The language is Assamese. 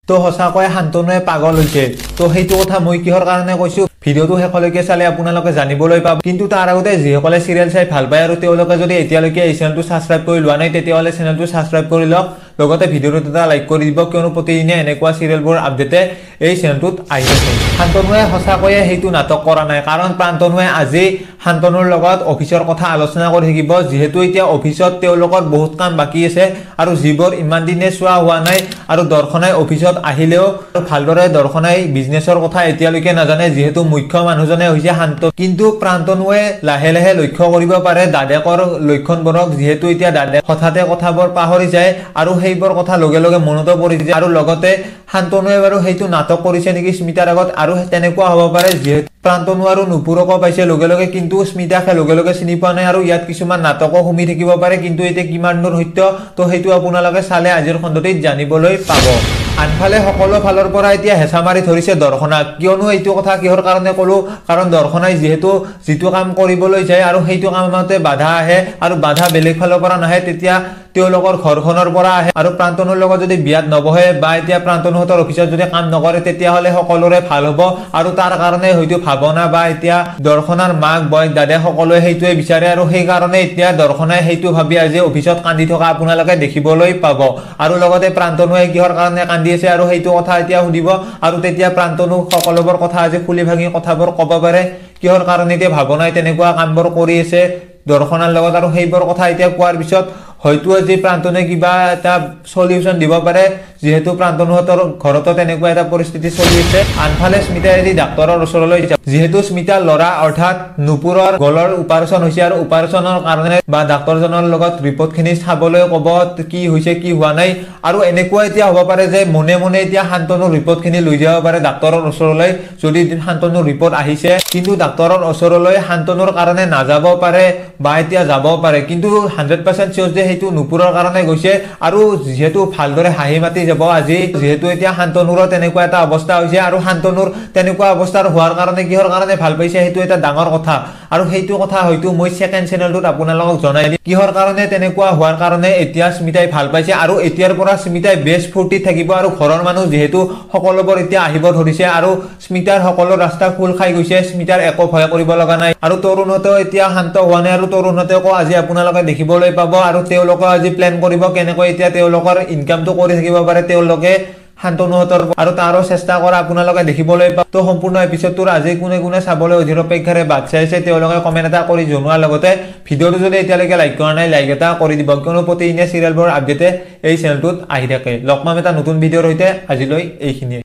তো সঁচাকৈ শান্তনুৱে পাগল হৈছে। তো সেইটো কথা মই কিহৰ কাৰণে কৈছো, ভিডিঅ'টো শেষলৈকে চালে আপোনালোকে জানিবলৈ পাব। কিন্তু তাৰ আগতে যিসকলে চিৰিয়েল চাই ভাল পায় আৰু তেওঁলোকে যদি এতিয়ালৈকে এই চেনেলটো ছাবস্ক্ৰাইব কৰি লোৱা নাই, তেতিয়াহ'লে চেনেলটো ছাবস্ক্ৰাইব কৰি লওক, লগতে ভিডিঅ'টোত এটা লাইক কৰি দিব, কিয়নো প্ৰতিদিনে এনেকুৱা চিৰিয়েলবোৰ আপডেটে এই চেনেলটোত আহি থাকে। শান্তনুৱে সঁচাকৈয়ে সেইটো নাটক কৰা নাই, কাৰণ প্ৰান্তনুৱে আজি শান্তনুৰ লগত অফিচৰ কথা আলোচনা কৰি থাকিব। যিহেতু এতিয়া অফিচত তেওঁলোকৰ বহুত কাম বাকী আছে আৰু যিবোৰ ইমান দিনে চোৱা হোৱা নাই, আৰু দৰ্শনাই অফিচত আহিলেও ভালদৰে দৰ্শনাই বিজনেছৰ কথা এতিয়ালৈকে নাজানে, যিহেতু মুখ্য মানুহজনে হৈছে শান্ত। কিন্তু প্ৰান্তনুৱে লাহে লাহে লক্ষ্য কৰিব পাৰে দাদেকৰ লক্ষণবোৰক, যিহেতু এতিয়া দাদেক হঠাতে কথাবোৰ পাহৰি যায় আৰু সেইবোৰ কথা লগে লগে মনতো পৰি যায়। আৰু লগতে শান্তনুৱে বাৰু সেইটো নাটক কৰিছে নেকি স্মিতাৰ আগত, আৰু তেনেকুৱা হ'ব পাৰে, যিহেতু প্ৰান্তনু আৰু নুপুৰকো পাইছে লগে লগে, কিন্তু স্মিতাকে লগে লগে চিনি পোৱা নাই আৰু ইয়াত কিছুমান নাটকো সুমি থাকিব পাৰে। কিন্তু এতিয়া কিমান দূৰ সত্য, তো সেইটো আপোনালোকে চালে আজিৰ খণ্ডটিত জানিবলৈ পাব। আনফালে সকলো ফালৰ পৰা এতিয়া হেঁচা মাৰি ধৰিছে দৰ্শনাক। কিয়নো এইটো কথা কিহৰ কাৰণে ক'লো, কাৰণ দৰ্শনাই যিহেতু যিটো কাম কৰিবলৈ যায় আৰু সেইটো কামতে বাধা আহে, আৰু বাধা বেলেগ ফালৰ পৰা নাহে, তেতিয়া তেওঁলোকৰ ঘৰখনৰ পৰা আহে। আৰু প্ৰান্তনুৰ লগত যদি বিয়াত নবহে বা এতিয়া প্ৰান্তনুহঁতৰ অফিচত যদি কাম নকৰে, তেতিয়াহ'লে সকলোৰে ভাল হ'ব। আৰু তাৰ কাৰণে হয়তো ভাৱনা বা এতিয়া দৰ্শনাৰ মাক বয়েক দাদা সকলোৱে সেইটোৱে বিচাৰে, আৰু সেইকাৰণে এতিয়া দৰ্শনাই সেইটো ভাবি আজি অফিচত কান্দি থকা আপোনালোকে দেখিবলৈ পাব। আৰু লগতে প্ৰান্তনুৱে কিহৰ কাৰণে কান্দি আছে আৰু সেইটো কথা এতিয়া সুধিব, আৰু তেতিয়া প্ৰান্তনু সকলোবোৰ কথা আজি খুলি ভাঙি কথাবোৰ ক'ব পাৰে, কিহৰ কাৰণে এতিয়া ভাৱনাই তেনেকুৱা কামবোৰ কৰি আছে দৰ্শনাৰ লগত। আৰু সেইবোৰ কথা এতিয়া কোৱাৰ পিছত হয়তো আজি প্ৰান্তনুৱে কিবা এটা চলিউশ্যন দিব পাৰে, যিহেতু প্ৰান্তনুহঁতৰ ঘৰতো তেনেকুৱা এটা পৰিস্থিতি চলি আছে। আনফালে স্মিতাই আজি ডাক্তৰৰ ওচৰলৈ যাব, যিহেতু স্মিতাৰ ল'ৰা অৰ্থাৎ নুপুৰৰ গলৰ অপাৰেশ্যন হৈছে, আৰু অপাৰেশ্যনৰ কাৰণে বা ডাক্তৰজনৰ লগত ৰিপৰ্টখিনি চাবলৈ ক'ব কি হৈছে কি হোৱা নাই। আৰু এনেকুৱা এতিয়া হ'ব পাৰে যে মনে মনে এতিয়া শান্তনুৰ ৰিপৰ্টখিনি লৈ যাব পাৰে ডাক্তৰৰ ওচৰলৈ, যদি শান্তনুৰ ৰিপৰ্ট আহিছে। কিন্তু ডাক্তৰৰ ওচৰলৈ শান্তনুৰ কাৰণে নাযাব পাৰে বা এতিয়া যাব পাৰে, কিন্তু 100% চিয়'ৰ যে সেইটো নুপুৰৰ কাৰণে গৈছে। আৰু যিহেতু ভালদৰে হাঁহি মাতি যাব আজি, যিহেতু এতিয়া শান্তনুৰো তেনেকুৱা এটা অৱস্থা হৈছে, আৰু শান্তনুৰ তেনেকুৱা অৱস্থাৰ হোৱাৰ কাৰণে কিহৰ কাৰণে ভাল পাইছে সেইটো এটা ডাঙৰ কথা। আৰু সেইটো কথা হয়তো মই ছেকেণ্ড চেনেলটোত আপোনালোকক জনাই দিম, কিহৰ কাৰণে তেনেকুৱা হোৱাৰ কাৰণে এতিয়া স্মিতাই ভাল পাইছে। আৰু এতিয়াৰ পৰা স্মিতাই বেছ ফূৰ্তিত থাকিব, আৰু ঘৰৰ মানুহ যিহেতু সকলোবোৰ এতিয়া আহিব ধৰিছে, আৰু স্মিতাৰ সকলো ৰাস্তা খোল খাই গৈছে, স্মিতাৰ একো ভয় কৰিব লগা নাই। আৰু তৰুণহঁতেও এতিয়া শান্ত হোৱা নাই, আৰু তৰুণহঁতেকো আজি আপোনালোকে দেখিবলৈ পাব, আৰু তেওঁলোকেও আজি প্লেন কৰিব কেনেকৈ এতিয়া তেওঁলোকৰ ইনকামটো কৰি থাকিব পাৰে তেওঁলোকে শান্তনুহঁতৰ, আৰু তাৰো চেষ্টা কৰা আপোনালোকে দেখিবলৈ পাব। তো সম্পূৰ্ণ এপিছডটোৰ আজি কোনে কোনে চাবলৈ অধীৰ অপেক্ষাৰে বাট চাইছে তেওঁলোকে কমেণ্ট এটা কৰি জনোৱাৰ লগতে ভিডিঅ'টো যদি এতিয়ালৈকে লাইক কৰা নাই, লাইক এটা কৰি দিব, কিয়নো প্ৰতিদিনে চিৰিয়েলবোৰ আপডেটে এই চেনেলটোত আহি থাকে। লগ পাম এটা নতুন ভিডিঅ'ৰ সৈতে, আজিলৈ এইখিনিয়ে।